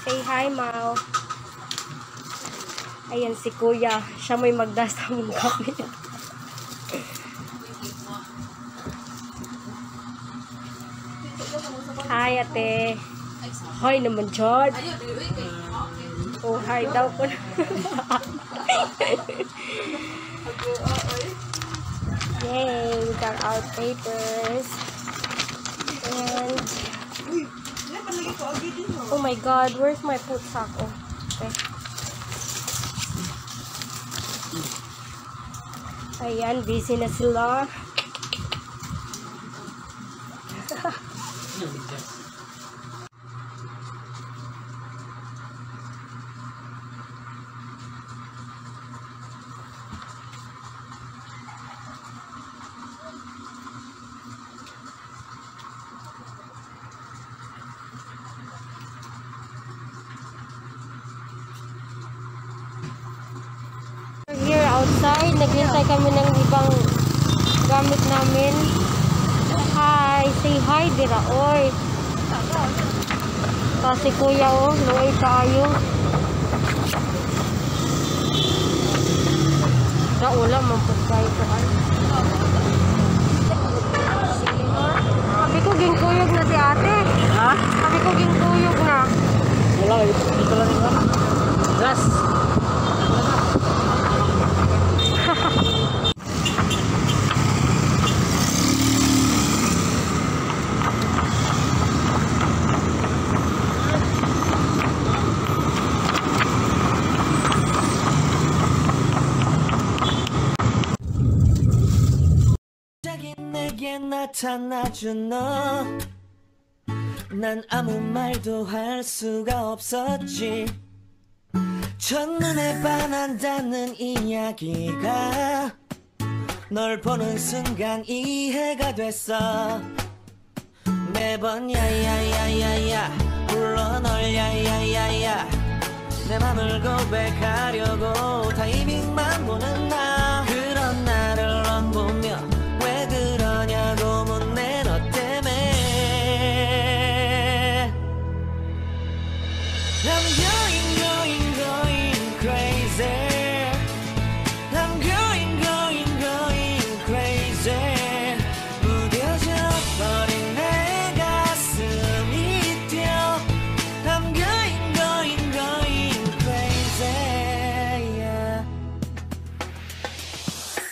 Say hi, Mau. Ayan si Kuya. Siya may magdas sa among gamit. Hi, ate. Hi naman, Chad. Oh, hi daw ko. Yay, we got our papers. And oh my God, where's my putsak? Oh, okay. Ayan, busy na sila. Here outside, naghintay kami ng ibang gamit namin. Hi, say hi dira oy. Kasi kuya oh, luoy kaayo. Wala man pud kayo kuan. Sabi ko gingkuyog na si ate. Ha? Sabi ko gingkuyog na. Wala, ito lang yung gas. 내게 나타나준 너. 난 아무 말도 할 수가 없었지. 첫눈에 반한다는 이야기가 널 보는 순간 이해가 됐어. 매번 야야야야야 불러 널 야야야야 내 맘을 고백하려고 타이밍만 보는 나. 그런 나를 넌 보며 왜 그러냐고 묻네 너 때문에. I'm going going going crazy. I'm going going going crazy. 무뎌져 버린 내 가슴이 뛰어. I'm going going going crazy. Yeah.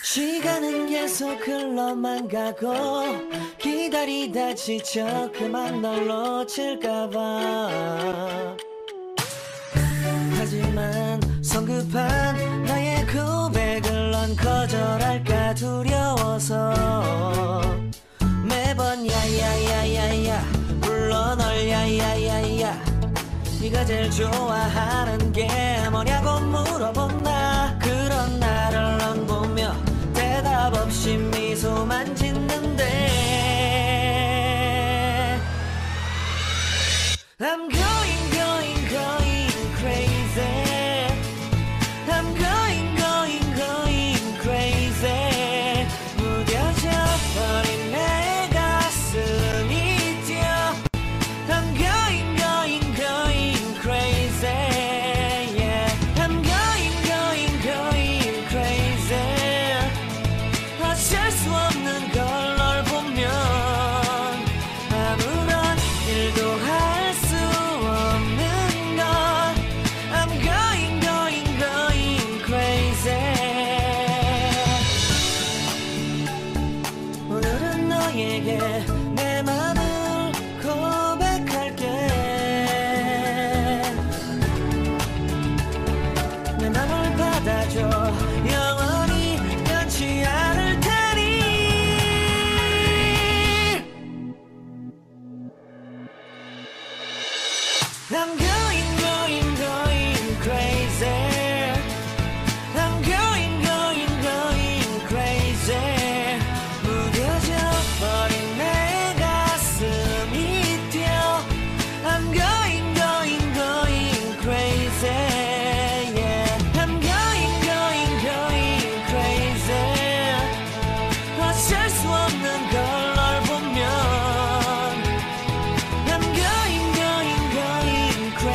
시간은 계속 흘러만 가고 기다리다 지쳐 그만 널 놓칠까봐. 하지만 성급한 나의 고백을 넌 거절할까 두려워서 매번 야야야야야 불러 널 야야야야 네가 제일 좋아하는 게 뭐냐고 물어본 나. 그런 나를 넌 보며 대답 없이 미소만 짓는데. I'm going going going crazy. I'm going going going crazy. 무뎌져 버린 내 가슴이 뛰어. I'm going going going crazy. Yeah. I'm going going going crazy. 어쩔 수 없는 걸 널 보면 아무런 일도 할 수 없는 걸. I'm going going going crazy. 오늘은 너에게 내 맘을 고백할게. 내 맘을 받아줘. 영원히 변치 않을 테니. I'm going going going crazy. I'm going going going crazy. 무뎌져 버린 내 가슴이 뛰어. I'm going going going crazy. Yeah. I'm going going going crazy. 어쩔 수 없는 걸 널 보면 I'm going going going crazy.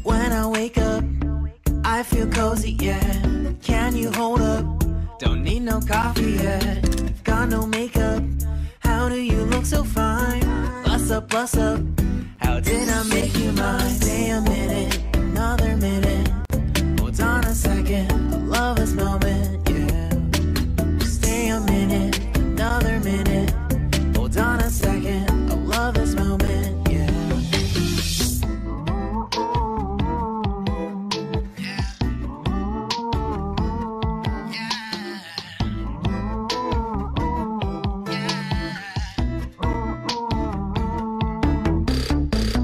When I wake up, I feel cozy, yeah. Can you hold up? Don't need no coffee yet. Got no makeup. How do you look so fine? Bust up, bust up. How did I make you mine? Stay a minute, another minute. Hold on a second. I love this moment, yeah. Stay a minute, another minute. Hold on a second. I love this moment, yeah.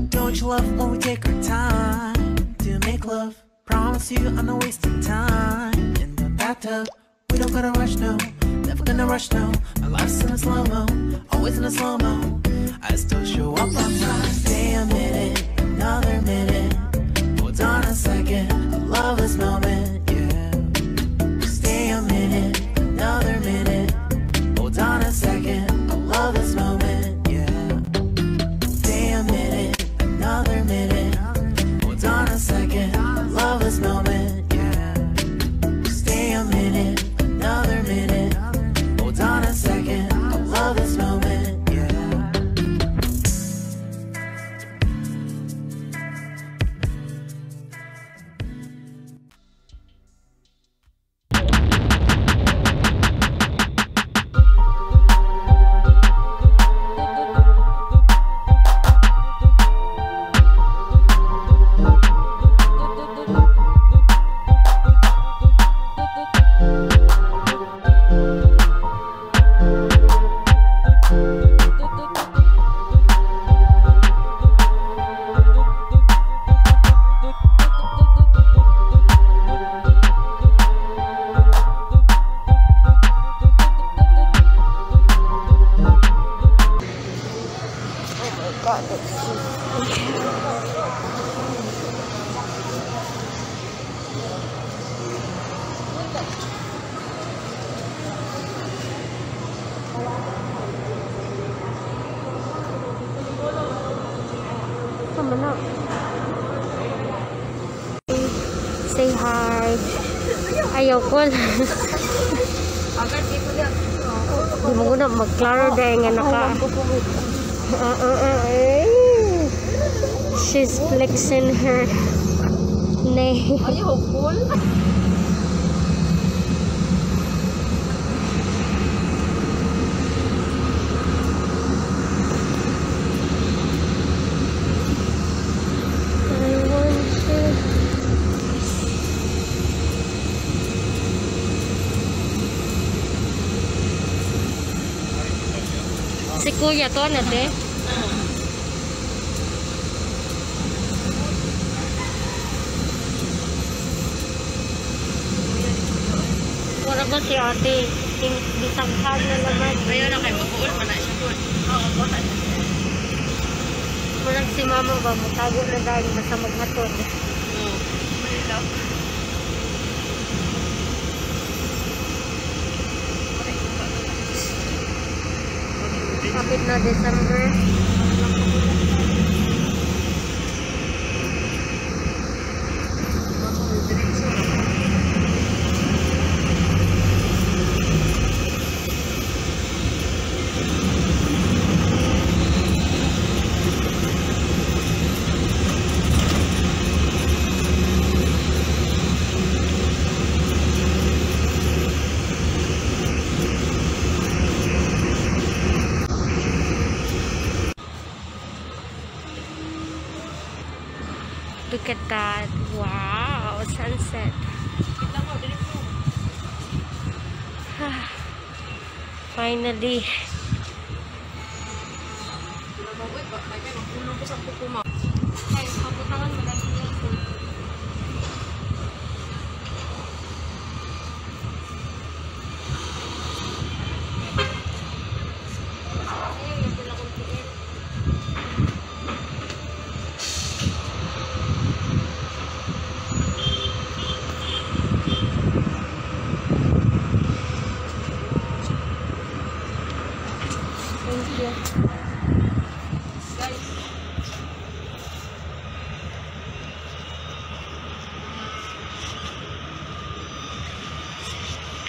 Don't you love when we take our time to make love? Promise you I'm not wasting time in the bathtub. We don't gotta rush, no. Never gonna rush, no. My life's in a slow-mo, always in a slow-mo. I still show up on time. Stay a minute, another minute. Hold on a second, I love this moment, yeah. Stay a minute, another minute. Hold on a second, I love this moment, yeah. Stay a minute, another minute. Hold on a second, I love this moment, yeah. Stay a minute, another minute. Hold on a second, I love this moment, yeah. Oh my God, let's see. Come on up. Say hi. Ayaw ko. Di mo na magklaro dahil nga naka. Eh. She's flexing her nail. Are you hopeful? I want to. Si Kuya to na te. Wala ba si ate? Bisaghan na naman. Ayaw na kayo, mabuol man na siya po. Oo, buwan. Murag si mama ba, mutago na dahil basta maghatod. Oo. Mahirap. Kapit na December. Look at that. Wow, sunset. Finally.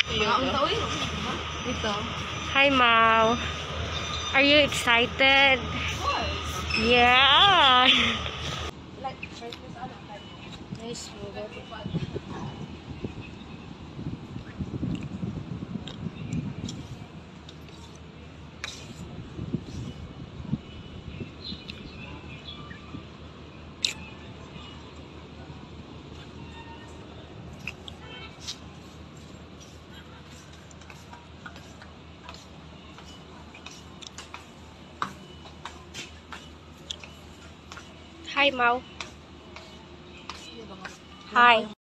Ito. Hi, Mau. Are you excited? Yeah. Nice. Hi, Mau. Hi.